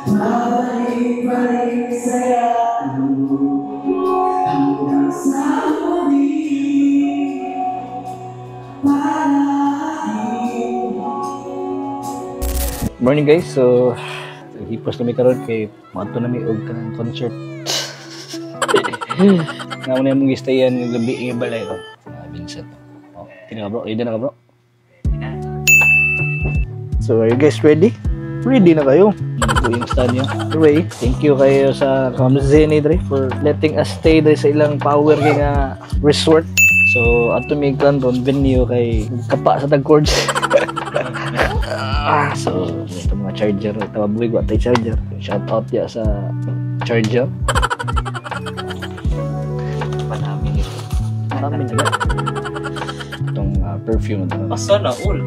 Babalik-balik sa'yo hanggang sa muli palagi. Morning guys, so hipos na mi karon kay moadto na mi og kanang concert. Nga mo na imong gistayan nga gabi nga balay oh. Vincent. Oh, kini ka bro, ready na ka bro? So are you guys ready? Ready na kayo? Ano yung stand niyo? Anyway, thank you kayo sa Kamzeni dre for letting us stay dre sa ilang power kay nga resort. So ato mi kan ron venue kay kapa sa tag cords. So ito mga charger, ito mabuhay ko atay charger. Shout out ya sa charger. Panami nito. Marami na ba? Itong perfume na Asa na all.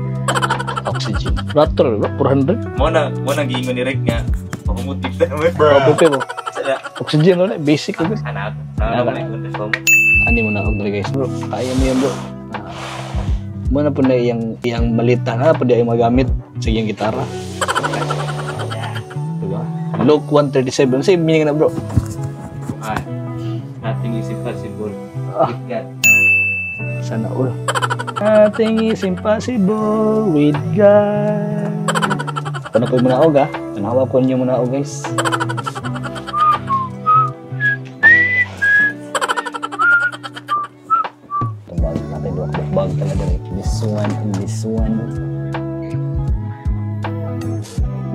Oxygen. Raptor, bro, 400. Mo na giingon ni Rick nga pahumutik na mo. Bro, pero Sala. Oxygen wala, basic agad. Anak, na mo na Ani mo na og diri guys, bro. Kaya mo yan, bro. Mo na po na iyang malita na po di ay magamit sa iyang gitara. Diba? Look 137. Same meaning na, bro. Nothing is impossible with God. Sana all. Nothing is impossible with God. Tanaw ko muna og, ha? Tanawa ko niyo muna og, guys. Itong bag natin, bro. Bag talaga rin. This one and this one.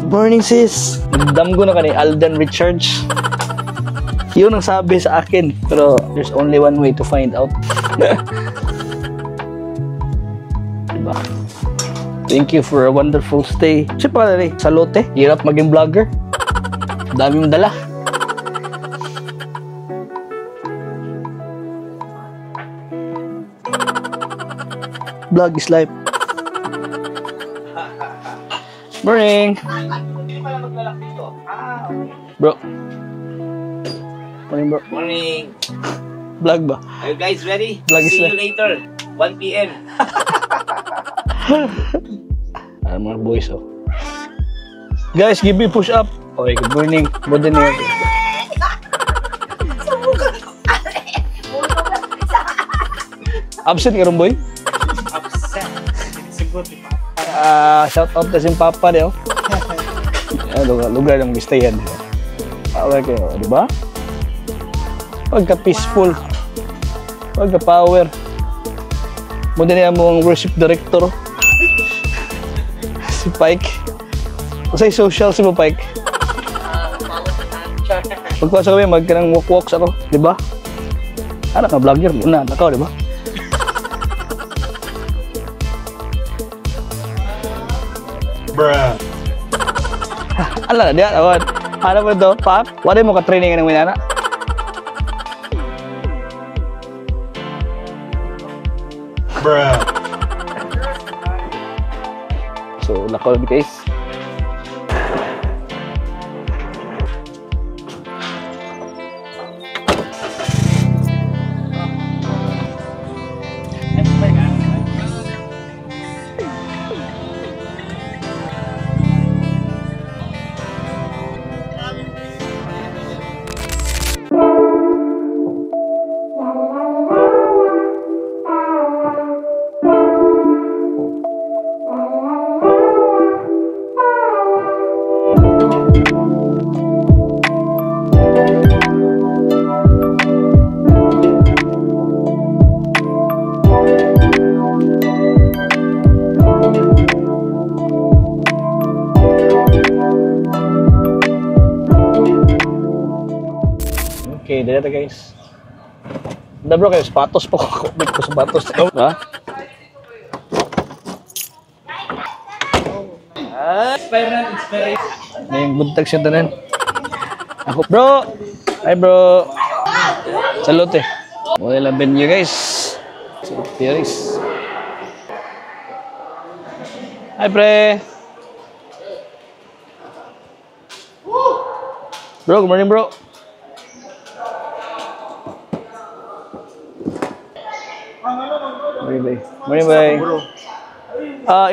Good morning, sis! Nagdamgo na ka ni Alden Richards. Yun ang sabi sa akin. Pero there's only one way to find out. Diba? Thank you for a wonderful stay. Siya pa rin, sa lote. Hirap maging vlogger. Dami mong dala. Vlog is life. Morning! Bro. Morning, bro. Morning. Vlog ba? Are you guys ready? Vlog is See you life. later. 1 p.m. Mga boys, oh. Guys, give me push up. Okay, good morning. Good morning. Absent ka ron, boy? Absent. Shout out kasi yung papa niyo. Lugar ng gistayan. Power kayo, di ba? Pagka peaceful. Pagka power. Muna niya mo ang worship director. Si Pike. Kasi social si mo, Pike. Pagpasok kami, magkanang walk-walks ako, di ba? Anak na vlogger, una, nakaw, di ba? Bruh. Ala, diya, awan. Ano mo to, Pap? Wala mo ka-training ng minana? Bruh. So, lakaw na guys. Okay, dito guys. Na bro, kayo sapatos po ko. Kumit ko sapatos. Ha? Inspire. May buntag siya tanan. Ako, bro! Hi, bro! Salute eh. Wala lang venue guys. So, Paris. Hi, pre! Bro, good morning, bro. Morning, bay. Morning, bay.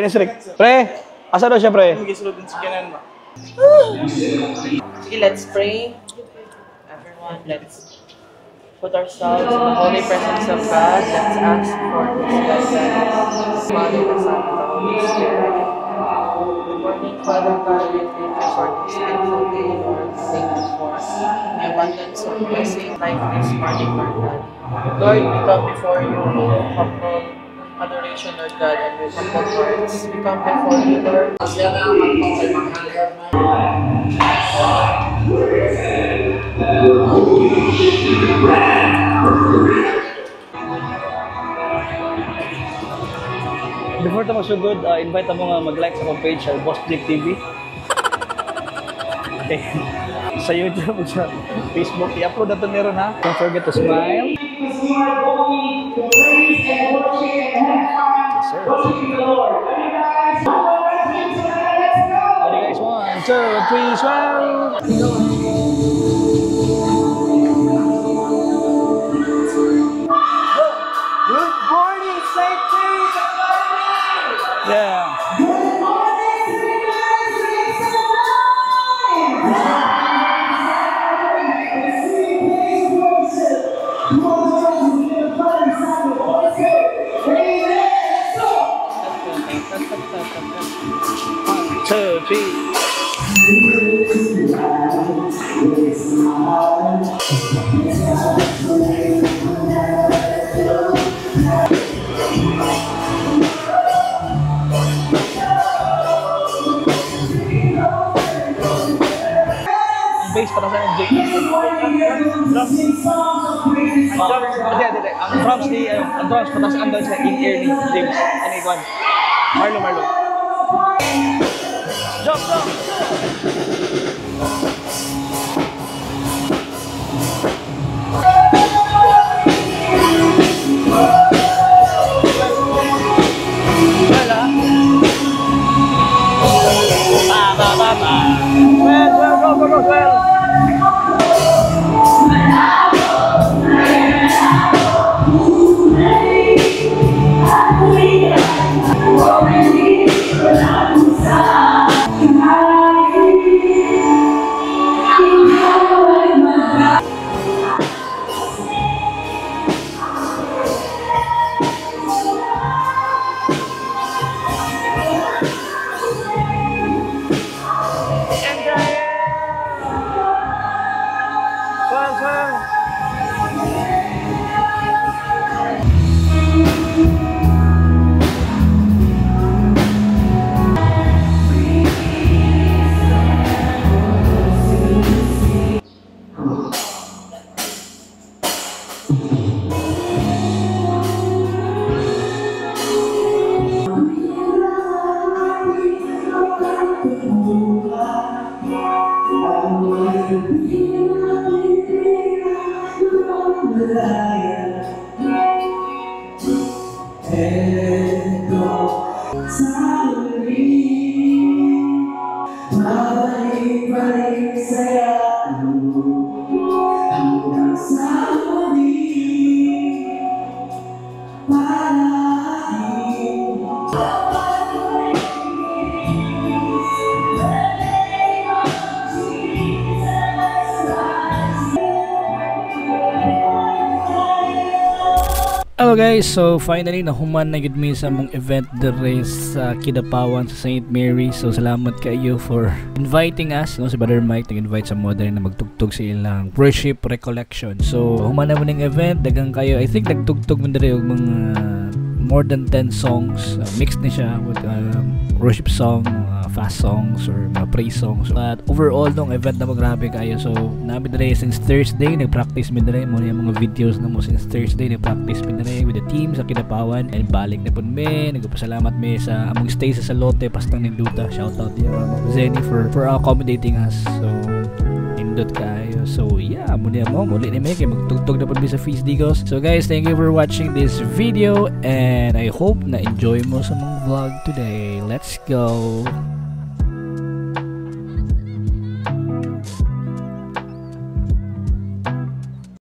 Inisrik. Pre, asa daw siya, pre? Sige, let's pray. Everyone, let's put ourselves in the holy presence of God. Let's ask for His guidance. Father, the Son, and the Holy Spirit. Good morning, Father God. We thank you for this beautiful day, Lord. Thank you for the abundance of blessing life this morning, Lord God. Lord, we come before you with humble adoration, Lord God, and with humble hearts. We come before you, Lord. Before ta magsugod, invite mo nga mag-like sa akong page sa Boss Jake TV. Okay. Sa YouTube, sa Facebook, i-upload na to meron ha. Don't forget to smile. Yes, sir. Ready guys? 1, 2, 3, smile! Good morning, St. James Academy! Yeah! Good morning, St. 1, 2, 3. Ang bass para sa Jake. Drums. Hindi. Ang drums ni, ang drums patas ang sa in-ear ni James. Ano yung Marlo, Marlo. Jump, jump! Wala. Ba, ba, ba, ba. Well, well, go, go, go, well. Swell, swell. Hello guys, so finally nahuman na gid mi sa among event diri sa Kidapawan sa St. Mary. So salamat kayo for inviting us, no, si Brother Mike nag-invite sa modern na magtugtog sa ilang worship recollection. So human na mo ning event, daghang kayo. I think nagtugtog man diri og mga more than 10 songs. Mixed ni siya with worship song, fast songs or mga praise songs. But overall nung event na mo grabe kayo. So nami diri since Thursday nag-practice mi diri mo yung mga videos na mo since Thursday nag-practice mi diri with the team sa Kidapawan and balik na pud mi. Nagpasalamat mi sa among stay sa Salote pastang Ninduta. Shout out diya Ma'am Zenny for accommodating us. So nindot kayo. So yeah, muli mo muli ni mi kay magtugtog na pud mi sa Feast Digos. So guys, thank you for watching this video and I hope na enjoy mo sa mga vlog today. Let's go.